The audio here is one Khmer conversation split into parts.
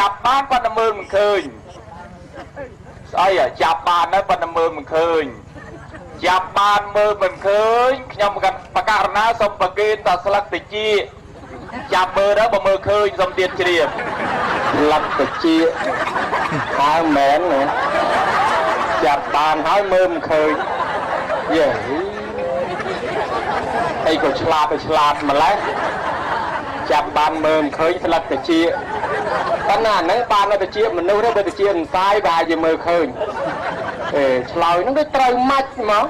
ចាប់បានប៉ុន្តែមើលមិនឃើញស្អីអាចាប់បានហើយប៉ុន្តែមើលមិនឃើញចាប់បានមើលមិនឃើញខ្ញុំបករណាសូមប្រគេនតស្លឹកតិចចាប់មើលទៅបើមើលឃើញសូមទៀតជ្រាប លឹកតិចហើយមែនណាចាប់បានហើយមើលមិនឃើញយេអីក៏ឆ្លាតទៅឆ្លាតម្លេះចាប់បានមើលមិនឃើញស្លឹកតិចប៉ុន្តែអាហ្នឹងបានតែតិចមនុស្សទេបើតិចអន្សាយប្រហែលជាមើលឃើញអេឆ្លើយហ្នឹងដូចត្រូវម៉ាច់ហ្មង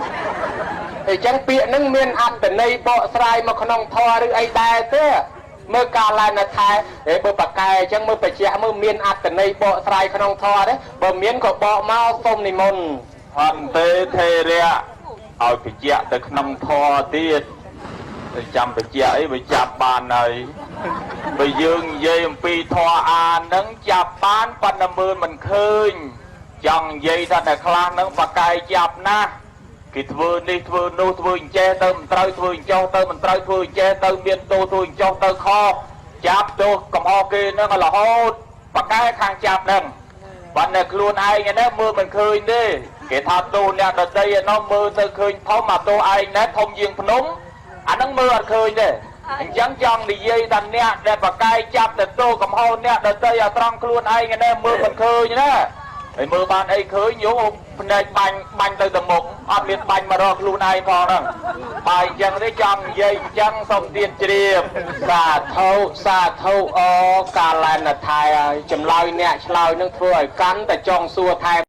អញ្ចឹងពាក្យហ្នឹងមានអត្តន័យបកស្រាយមកក្នុងធម៌ឬអីដែរទេមើលកាលឡើងនៅថែហេបើបកែអញ្ចឹងមើលបច្ចៈមើលមានអត្តន័យបកស្រាយក្នុងធម៌ទេបើមានក៏បកមកសុំនិមន្ត អន្ទេថេរៈឲ្យបញ្ជាក់ទៅក្នុងធម៌ទៀតទៅចាំបញ្ជាក់អីបើចាប់បានហើយបើយើងនិយាយអំពីធម៌អានហ្នឹងចាប់បានប៉ុន្តែមើលមិនឃើញចង់និយាយថាតែខ្លះហ្នឹងបកាយចាប់ណាស់គេធ្វើនេះធ្វើនោះធ្វើអញ្ចេះទៅមិនត្រូវធ្វើអញ្ចោះទៅមិនត្រូវធ្វើអញ្ចេះទៅមានទោសធ្វើអញ្ចោះទៅខុសចាប់ទោសកំហុសគេហ្នឹងរហូតបកាយខាងចាប់ហ្នឹង ប៉ុន្តែខ្លួនឯងហ្នឹងមើលមិនឃើញទេគេថាទោសអ្នកដតីឯនោះមើលទៅឃើញធំអាទោសឯងណែធំជាងភ្នំអាហ្នឹងមើលអត់ឃើញទេអញ្ចឹងចង់និយាយថាអ្នកដែលប្រកែកចាប់ទៅទោសកំហុសអ្នកដតីឲ្យត្រង់ខ្លួនឯងណែមើលមិនឃើញណាហើយមើលបានអីឃើញយោភ្នែកបាញ់បាញ់ទៅទៅមុខអត់មានបាញ់មករកខ្លួនឯងផងហ្នឹងបើអញ្ចឹងទេចង់និយាយអញ្ចឹងសូមទៀតជ្រាប សាធុសាធុអូកាលឡើងនៅថែហើយចម្លើយអ្នកឆ្លើយនឹងធ្វើឲ្យកាន់តែចង់សួរថែម។